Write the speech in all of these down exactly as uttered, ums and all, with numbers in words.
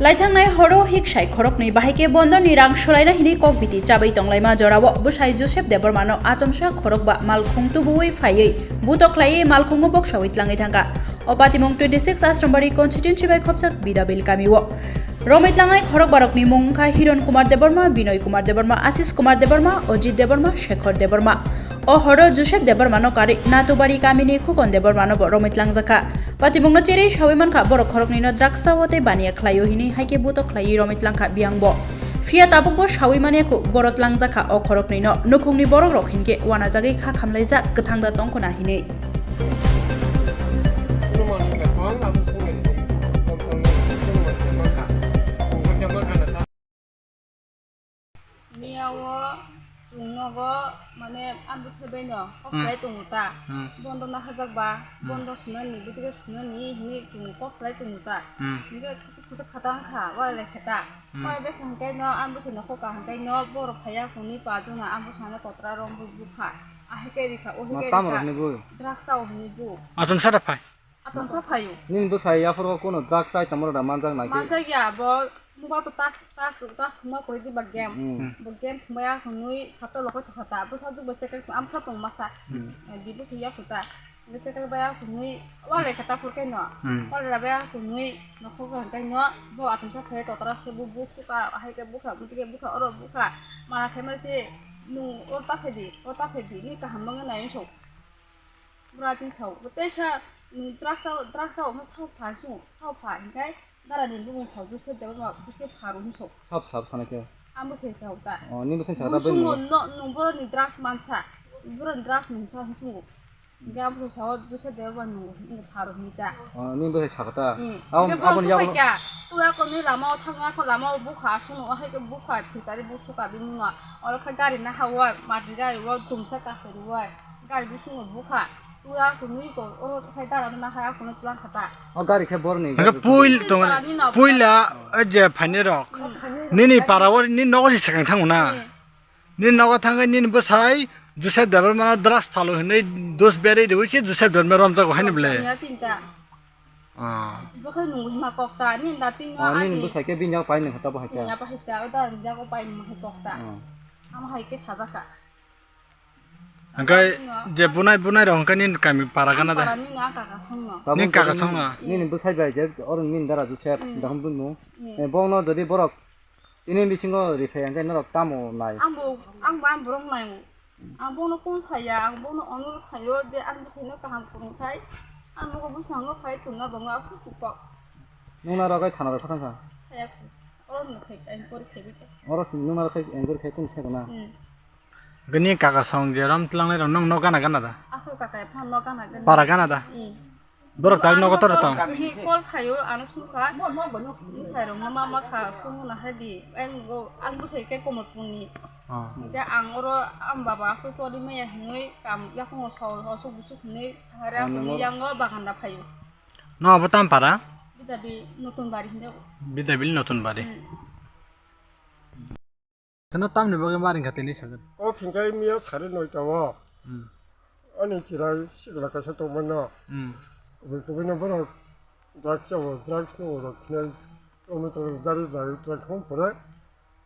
Laithangnai horo hiksai khoroknwi bahai khe bondoni rang solaina hinwi kokbiti chabai tonglaima jorao bwsai Joseph Debbarmano achomsa khorokba malkhung tubuwi phaiwi butok khlaiwi malkhungo boksawi tlangwi thangkha. O patimung twenty six Asrambari constituency bai khopjak Bidabil kamio. Romwi tlangnai khorokbarokni mung wngkha Hiron Kumar Debbarma, Binoy Kumar Debbarma, Ashish Kumar Debbarma, Ajit Debbarma, Shekhar Debbarma. O horo Joseph Debbarmano karwi Natubari kamini Khukon Debbarmano bo romwi tlangjakha. Patimungno cherwi sawi mankha, borok khoroknwino drugs o tei baniya khlaio hinwi hai khe butok khlaiwi romwi tlangkha biyangbo. Phiya tabukbo sawi manya khu, borok tlangjakha o khoroknwino, nukhungni borokrok hinkhe uanajagwi kha khamlaijak, kwthang da tongkhona hinwi. Miya o chwng nogo, mane, ang bwsai bai no kok Hmm. khlai tongo ta. Hmm. Bondo na hajak ba, Hmm. bondo sunani, bwtwi sunani hinwi chwng kok khlai tongo ta. Hmm. Hinkhe kutuk kutuk khata wngkha, wari lai khe ta. Hmm. Wari bai kha hwnkhe no, ang bwsai no kok ka hwnkhe no, borok phaiya hwnwi pa jona ang bwsai no kotra rong bukha. Ahai khe rikha, o Ma hwnkhe tamo rikha. Rokni bui? Drugs o hwnwi bu. Achomsa da phai. Atomsa phaio. Nini bwsai yaphuru kuno drugs item rok da manjak nai khe? Manjak ya, bo mobile to touch, touch, touch thwngma kwrwi di ba game. Hmm. Bo game thwngmaya hwnwi sato lokho thwkha ta. Bwsa jukbo checker amsa tong masa. Hmm. Eh, di bwsa ya khuta. Bo checker baya hwnwi wale kha ta phur khe no. Hmm. Wale baya hwnwi nokhok rok kai no. Bo atomsa phai totra se bu bukha, hai khe bukha, butike bukha, oro bukha. Mana khe ma se nung or ta phedi, or ta phedi, ni kaham bangwi nai so. Bwra tin sao, tei sa, mm, drugs o, drugs o, omo sao pha, sao pha, hinkhe dara ni bumung sao, Joseph Debbarma, Joseph Pharuk hinwi sao. Sab sab sana khe. Ang bo se sao ta. Oh, ni bo se sao ta. Bo bini. Sungo no, no, boro ni drugs mansa, boro ni drugs mansa hinwi sungo. Hinkhe ang bo se sao, Joseph Debbarma nung, nung Pharuk hinwi ta. Oh, ni bo se sao ta. Hmm. Abo, hinkhe abo boro ni yago. Tukai kha, tu ako ni lama o thang, ako lama o bukha, suno, o hai khe bukha, thwi tari bukha bini no. Oro khe gari na ha o, mati gari o, tumsa ka khe o. Gari bisingo bukha, tura hwnwi ko, oro khai dara na hai, akhorno twlang kha ta. O gari khe borni. Hwnkhe gari puil-, tong-, parani no puila, o je phainai rok. Hmm. Nini para o, nini nogo se swkang thango na? Hmm. Nini nogo thangwi nini bwsai Joseph Debbarma no drugs phalo hwnwi dos berwi riwi se Joseph Debbarma romjago haino bwle. Paniya tinta. Ah. Bo khai nungwi hima kok ta, nini da tingo. Ah, nini ani bwsai khe bini yago pai nung kha ta bo hai khe. Bini yago pai ta, o da ni yago pai nung kha kok ta. Ah. Amo hai khe sajak kha. Hwnkhe je bunai, bunai rok hwnkhe nini kami para gana da? Para nini a kaka songno. Nini kaka songno? Nini bwsai bai je oro nini dara Joseph, hmm, dahum bumung. Hmm. Eh, bono jodi borok tini bisingo rithai hwnkhe norok tamo nai? Ang bo, ang bo ang borok nai. Ang bono kun saya, ang bono onur khayo je ang bwsaino kaham kwrwng khai. Ang nogo bwskango phai tongna bongo aswk kok. Nung na rogwi thana rok thang kha? Thaya kho. Oro no khai, enquiry khai bi kha. Oro si nung na rok khai enquiry khai tong khe na? Hmm. Gani kaka song je rom tlangnai rok nung no gana gana da? Aswk kaka phano no gana gana. Para gana da? Hmm. Borok tak nogo tora tong. Hi call khayo, ano sungkha. Bwsai rok no ma ma kha, sung na hai di. Ang go, ang bwsai khe Komolpur ni. Oh. Hingke ang oro ang baba aswk choli maya hinwi kam yakungo sao, aswk busuk hinwi sahara hinwi yango baganda phaio. No abo tam para? Bidabil Notun Bari hinwi. Bidabil Notun Bari. Hmm. Sano tamni bagwi ma ringkha tini sagan. O phingkai miya sari noita o. Hmm. Ani chirai sikla kaisa tongmano. Hmm. Kubui kubui no borok drugs chao, drugs no rok khnai. Tomato gari jai truck hwn pore.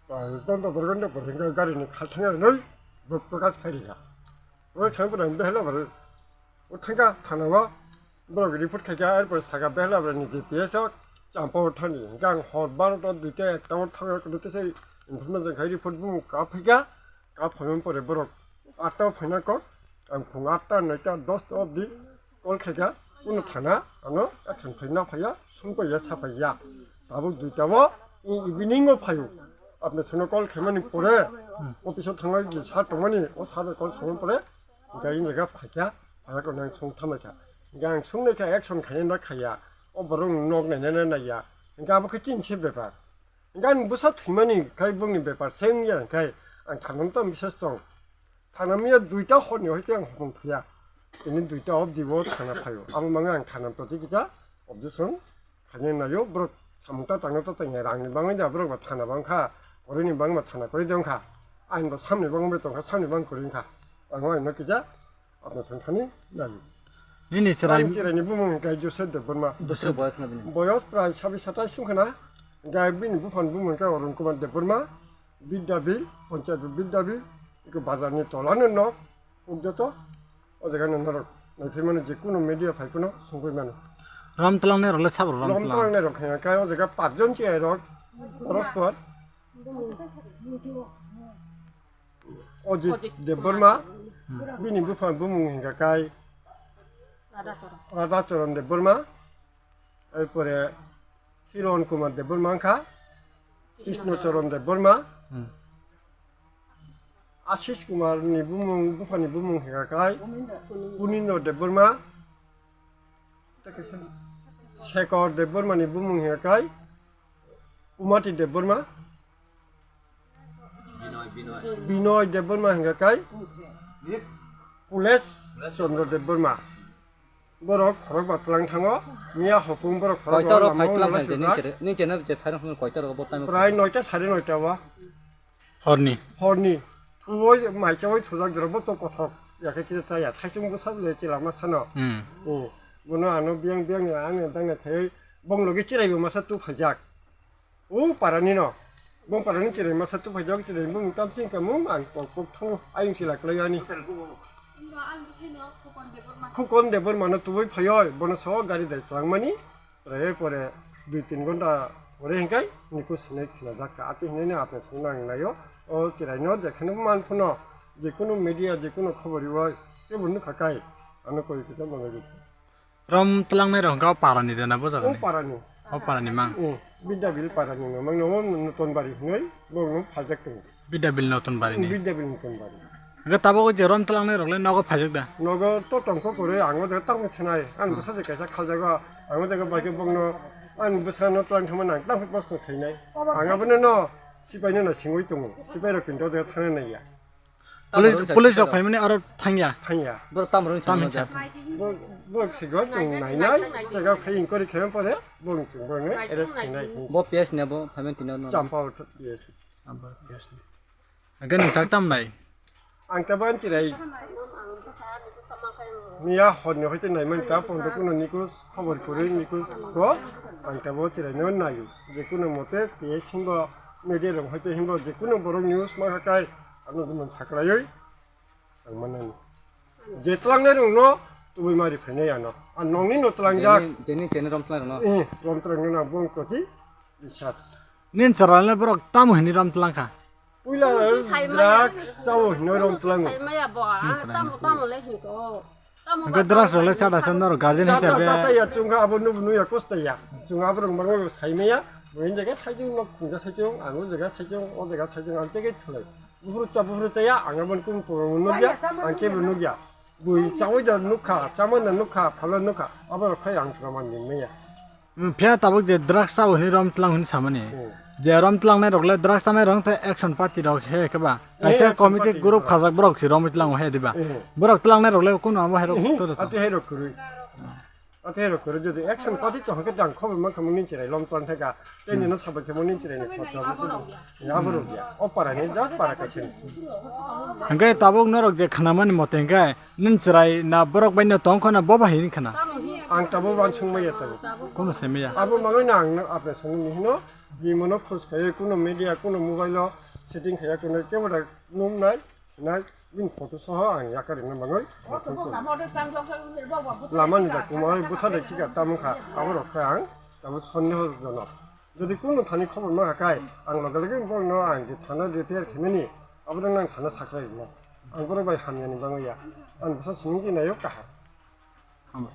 Tonto borok no pore hingke gari ni khathang noi. Bo prokas khai rikha. Bo khai pore behla bare. O thangka thana o. Borok report khaikha, arpore sakha behla bwrani G P S o champa o thani. Hingke ang hor barota, duita, ekta o thangwi kunu tesa information khai report bumung kap phaikha. Kap phaimani pore borok atta o phaina kok. Ang phung atta, noita, dosta obdi call khaikha. Kunu thana ano action phai na phaiya, sungpaiya, sapaiya. Tabuk duita o evening o phaio. Apni sono call khaimani pore office o thangwi sir tongmani, o sir bai call khaimani pore. Hingke ang jaga phaikha, phaikha kono ang sung thamlaikha. Hingke ang sungnaikha, action khaina na khaiya. O borok nok naina na naiya. Hingke abo khe chini se bepar. Hingke ani bwsa thwimani khai bongni bepar se wngya hingke ang thanam tamo bisas tong. Thanam ya duita horni hoite ang hopong thuya. Tini duita obdi bo thana phaio. Abo mangkha ang thanam toti kisa objection. Khaina naio borok samung ta tangna ta tangya, rangni bangwi da borok ba thana bangkha, kwrwini bangwi ba thana kwrwi de wngkha, ain bo samni bangwi tongkha, samni bangwi kwrwi wngkha. Ang o aino kisa apna songkhani naio. Nini chwrai. Ani chwraini bumung hwnkhe Joseph Debbarma. Bwswk boyos na bini? Boyos prai sabi satais wngkha na. Hingke bini buphani bumung khe Arun Kumar Debbarma, Bidyabil, Panchayat Bidyabil, eko bazarni tolano nok, joto o jaga no norok naiphaimano, je kuno media phai phano songwi mano. Rom twlangnai rok le sabo rom Rom twlang. Twlangnai rok hingka khe o jaga pachjon chiyai rok, porospor. Ojit Debbarma, bini buphani bumung hingka khe Radhacharan Debbarma, erpore Hiron Kumar Debbarma wngkha, Krishna Charan Debbarma, Hmm. Ashish Kumar ni bumung, buphani bumung hingka khe Punindra Debbarma, Shekhar Debbarma ni bumung hingka khe Kumati Debbarma, Binoy Debbarma hingka khe Kulesh Chandra Debbarma. Borok khorok ba twlang thango, miya hopung borok khorok Koito ba rok lamung phai twlang lama phai je sujak. Nini chere, nini chere je phai rok koito rok bo time. Prai noita sare noita o. Horni. Horni. Thuoi mai chawai thujak jora bo to kothok. Ya khe kisa chaya, thaisung bo sab le chila ma sano. Hmm. Hmm. Bono ano biang biang ya, ang dang na khai, bong logi chirai bo masa tu phajak. O parani no. Bong parani chirai masa tu phajak, chirai bong tam sing kamung, ang pok pok thango, ayung sila klai ani. Khukon Debbarma no tubui phayoi, bono sao gari dai twlang mani. Pore pore dui tin ghonta pore hingkai niko sinai khna jak ka. Ati hinai no apni sinai nang naio. O chirai no jekheno man phuno, jekunu media, jekunu khobor rioi, tebo nukha kai. Ano koi kisa mano rikha. Rom twlangnai rok hwnkha o parani de na bo jaga O ni? Parani. O parani mang. Hmm. Bidyabil parani no, mang no Notonbari hinoi, bong no phajak tongo. Bidyabil Notonbari ni. Bidyabil Notonbari. Hwnkhe tabuk o je rom twlangnai rok le nogo phajak da? Nogo to tongkho kwrwi, ang o jaga tamo thanai. Ang bwsa se kaisa khaljago, ang o jaga bai khe bongno, ang bwsa no twlang thangma nang, tamo post no khainai. Ang abono no sipai no na singwi tongo. Sipai rok kinto o jaga thangna naiya. Police, police rok phaimani aro thangya. Thangya. Borok tamo rwng Tam thangma hinsa. Jat. Bo, bo sigo chwng nainai, jaga khai inquiry khaima pore, bo chwng bo arrest khainai. Bo P S ni abo phaimani tino no. Champa o P S. Abo P S ni. Hwnkhe nwng tak tam nai? Ang ta ban chirai. Miya hor ni hoite nai man ta pondo kuno nikus khobor kwrwi nikus ko ang ta bo chirai no naio. Je kuno mote P S himbo media rok hoite himbo je kuno borok news ma kha kai ano dum sakraioi ang manani. Je tlangnai rok no tubui mari phainai ano. An nongni no tlangjak. Jeni, jeni chene rom tlang no. Eh, rom tlang no bong koti bisas. Nin chwraino borok tamo hwnwi rom twlang kha? Puila Bongni se saimaya. Drugs chao hwnwi rom Bongni se twlango. Saimaya bo, ah, Nin chwraino tamo, tamo le hinko. Tamo Hwnkhe ba drugs tamo rok le ba chada sa sa norok guardian Chata, hisabe. Chata ya, chwng abo nubo nuya kosta ya. Chwng abo rok mango saimaya, bo hin jaga saijung nok, hinja saijung, ang o jaga saijung, o jaga saijung, ang tege thulai. Buphuru cha, buphuru cha ya, ang abo kum pung nugya, ang kebo nugya. Bui chawi da nukha, chamana nukha, phala nukha, abo rok khai ang proman ni maya. Hmm, phiya tabuk je drugs chao hwnwi rom tlang hwnwi samani. Hmm. Je rom tlangnai rok le drugs chanai rok tei action party rok he khe ba. Eh, kaisa action committee party group rok. Khajak borok si rom tlango he diba. Eh. Borok tlangnai rok le kuno amo he rok Eh, to to. Ate he rok kwrwi. Ate he rok kwrwi jodi action party to hake dang khobor man khamung ni chirai lom tlang thaka. Tei Hmm. Nino sabak khe moni chirai ni khorcha. Ya borok ya. O para ni just para kaisa. Hwnkhe tabuk norok je khnamani mote hwnkhe Nini chwrai na borok bai no tong kho na bo bai hini khna. Ang tabuk uansuk maya tabuk. Kuno sai maya. Abo mangai na ang no apre song ni hino, bimono khus khaye kuno media kuno mobile o setting khaya kuno camera nung nai, nai, bini photo soho ang yakari no mangai. Lama ni da kumai butha de khika tamo kha, abo rok kha ang tabuk sondeho jonok. Jodi kuno thani khobor ma kha kai, ang loge loge borok no ang je thana repair khemeni, abo nang thana sakrai rwno. Ang borok bai hamya ni bangwi ya. Ang bwsa simi je nayo kaham. Hambai.